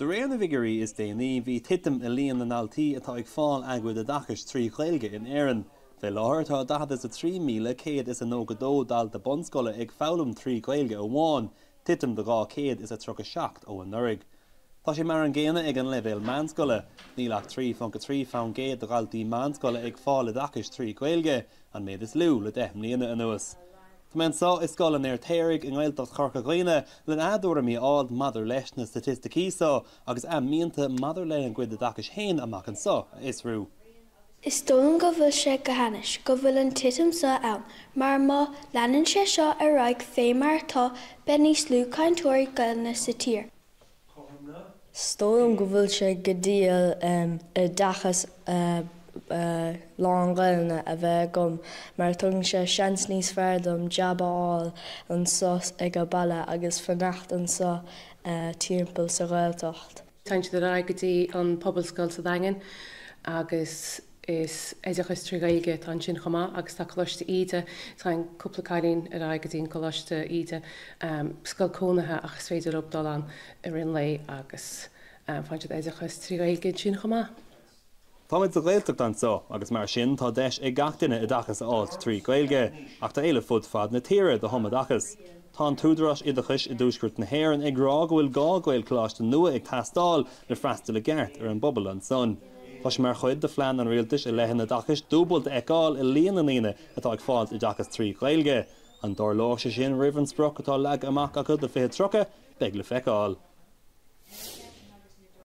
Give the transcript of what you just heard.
De réir na bhfigiúirí is déanaí, bhí titim i líon na ndaltaí atá ag fáil a gcuid oideachais trí Ghaeilge in Éirinn. Fé láthair, tá 43,192 dalta bunscoile ag foghlaim trí Ghaeilge amháin, titim de 237 ó anuraidh. Tá sé mar an gcéanna ag an leibhéal meánscoile. Níl ach 3.3 faoin gcéad de dhaltaí meánscoile ag fáil oideachais trí Ghaeilge, an méid is lú le 10 mbliana anuas. Tá mé anseo i Scoil an Fheirtéaraigh i nGaeltacht Chorca Dhuibhne lena dtuairimí a fháil maidir leis na staitisticí seo agus a mianta maidir lena gcuid oideachais féin amach anseo a fhiosrú. Is dóigh liom go bhfuil sé go hainnis go bhfuil an titim seo ann mar má leanann sé seo ar aghaidh fé mar atá beidh níos lú cainteoirí Gaelainne sa tír. Is dóigh liom go bhfuil sé go diail oideachas lán-Ghaelainne a bheith agam mar tugann sé seans níos fearr dom jab a fháil anseo ag an baile agus fanacht anseo timpeall sa Ghaeltacht. Téann siad ar aghaidh go dtí an Pobalscoil sa Daingean agus is oideachas trí Ghaeilge atá ansin chomh maith agus tá Coláiste Íde, téann cúpla cailín ar aghaidh go dtí an Coláiste Íde, scoil cónaithe ach is féidir leo dul ann i rith an lae agus faigheann siad oideachas trí Ghaeilge ansin chomh maith. Táimid sa Ghaeltacht anseo agus mar sin tá deis ag gach duine oideachas a fháilt trí Ghaeilge ach tá éileamh fud fad na tíre do thumoideachas. Tá an tÚdarás Oideachais i dTuaisceart na hÉireann ag rá go bhfuil 2 Ghaelcholáiste nua ag teastáil le freastal i gceart ar an bpobal ansan. Tá sé mar chuid de phlean an rialtais i leith an oideachais dúbailt a fheiceáil i líon na ndaoine atá ag fáilt oideachas trí Ghaeilge. An dtarlóidh sé sin roimh an sprioc atá leagtha amach acu do 2030? Beidh le feiceáil.